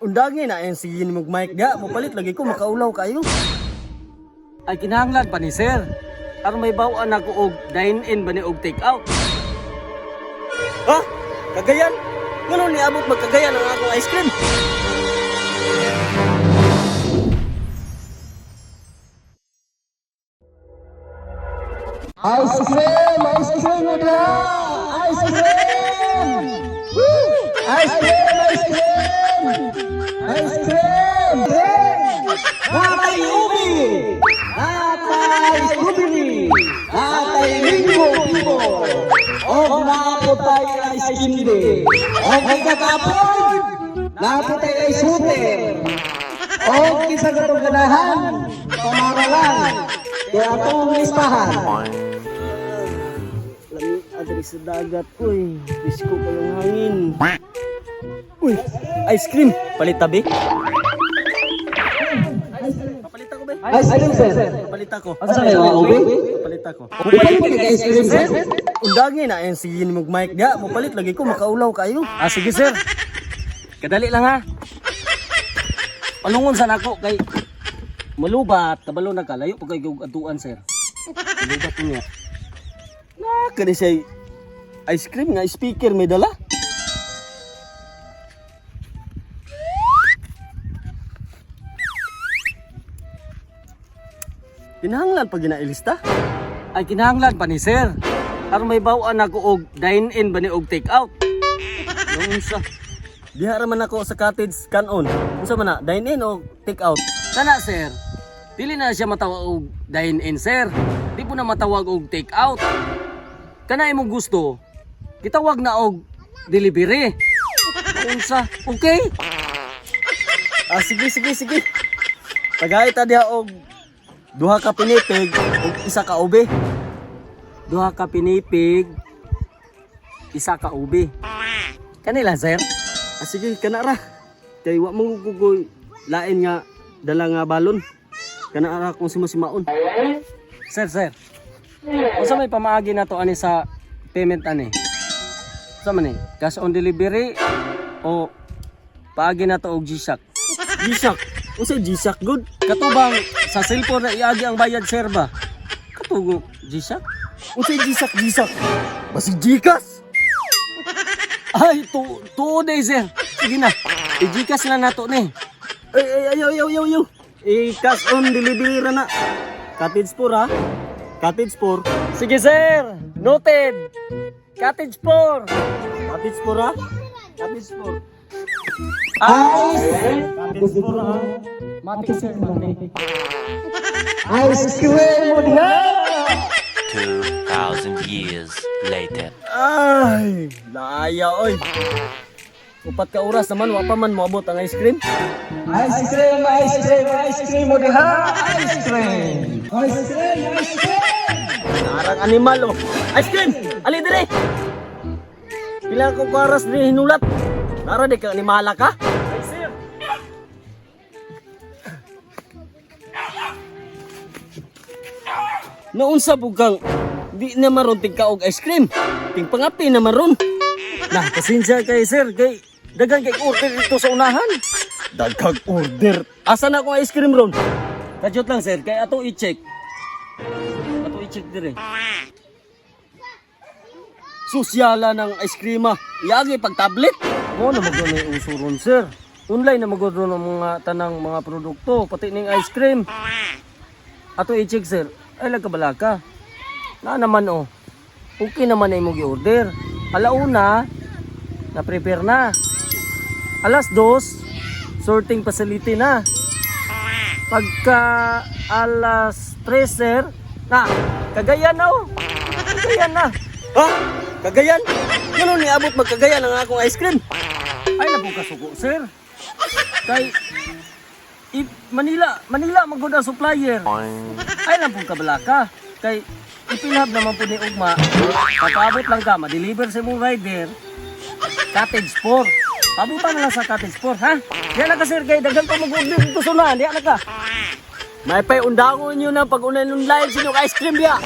Undagi na ang sige ni mic ga, mopalit lagi ko makaulaw kayo. Ay kinahanglan pa ni sir. Aron may bawaan ako og dine-in ba ni og take out. Ha? Kagayan? Ngano niabot magkagayan ang akong ice cream? Ice cream! Ice cream mo na! Ice cream! Woo! Ice cream! Ice cream! Ice cream! Natay ubi! Natay strawberry! Natay linggo bibo! Og naputay ice candy! Og ikakapon! Naputay ice water! Og kinsa katong ganahan! Pamaralan! Kaya atong listahan! Lami adri sa dagat, uy. Disko kayong hangin. Uy, ice cream. Palit tabi. Papalit ako be. Ice cream, sir. Papalit ako. Asa kayo, mga ubi? Papalit ako. Ubi ka kay ice cream, sir? Undagi na ang sige ni mic ga, mopalit lagi ko makaulaw kayo. Ah sige sir. Kadali lang ha. Palungon sa nako kay malubat kabalo na ka layo pa kay og atuan sir. Malubat niya. Na kani siya ice cream nga speaker may dala. Kinahanglan pa ginailista? Ay kinahanglan pa ni sir. Aron may bawaan ako og dine-in ba ni og take out. Unsa? Diha ra man ako sa cottage kanon. Unsa man na, dine in o take out? Kana sir, dili na siya matawag og dine-in sir. Di po na matawag og take out. Kana imong gusto, gitawag na og delivery. Unsa? Okay? Ah, sige, sige, sige. Tagay ta diha og duha ka pinipig ug isa ka ube. Duha ka pinipig, isa ka ubi. Kanila sir? Ah, sige, kana ra. Kay wa mo kugoy lain nga dala nga balon. Kana ra kung simaon. Sir, sir. Unsa may pamaagi nato ani sa payment ani? Unsa man ni? Cash on delivery o paagi nato og GShock? G-Shock. Unsa G-Shock good? Katubang sa cellphone na iagi ang bayad sir ba? Katugo G-Shock? Unsa G-Shock G-Shock? Basig Gcash. Ay, tuod eh sir. Sige na. I-Gcash na nato ni. Ay ay ayaw ayaw ayaw ayaw. I-cash on delivery ra na. Cottage 4 ha. Cottage 4. Sige sir, noted. Cottage 4. Cottage 4 ha. Cottage 4. Ice! Cottage 4 ha. Matik sir, matik. Ice cream mo na! 2,000 years later. Ay, laaya oy. 4 ka oras naman wa pa man moabot ang ice cream. Ice cream! Ice cream! Ice cream mo na! Ice cream! Ice cream! Ice cream! Arang animal oh. Ice cream! Ali dire. Pila ko oras dire hinulat. Tara di ka animala ka. Ay sir. Naunsa bugang di na maron tigka og ice cream. Ting pangapi na maron. Nah, pasensya kay sir kay daghan kay order dito sa unahan. Daghang order. Asa na akong ice cream ron? Kadyot lang sir, kay ato i-check. Ato i-check dire. Susyala ng ice cream ah. Iagi pag tablet. Mo na magod na yung uso ron sir. Online na magod ron ang mga tanang mga produkto, pati ning ice cream. Ato i-check sir. Ay lagkabala ka. Na naman oh. Okay naman na imong gi-order. Alauna, na prepare na. 2:00, sorting facility na. Pagka 3:00 sir, na, Cagayan na oh. Cagayan na. Ha? Kagayan? Ngano niabot magkagayan ang akong ice cream? Ay na kasuko, sir. Kay Manila, Manila magud ang supplier. Ay lang pong kabalaka. Kay ipilhab naman po ni Ugma. Pagkaabot lang ka, ma-deliver sa imong rider. Cottage 4. Pabutan na lang sa cottage 4, ha? Diyan na ka, sir, kay daghan pa mag-order dito sa unahan. Diyan na ka. May pay undangon nyo na pag unay live sa inyong ice cream biya.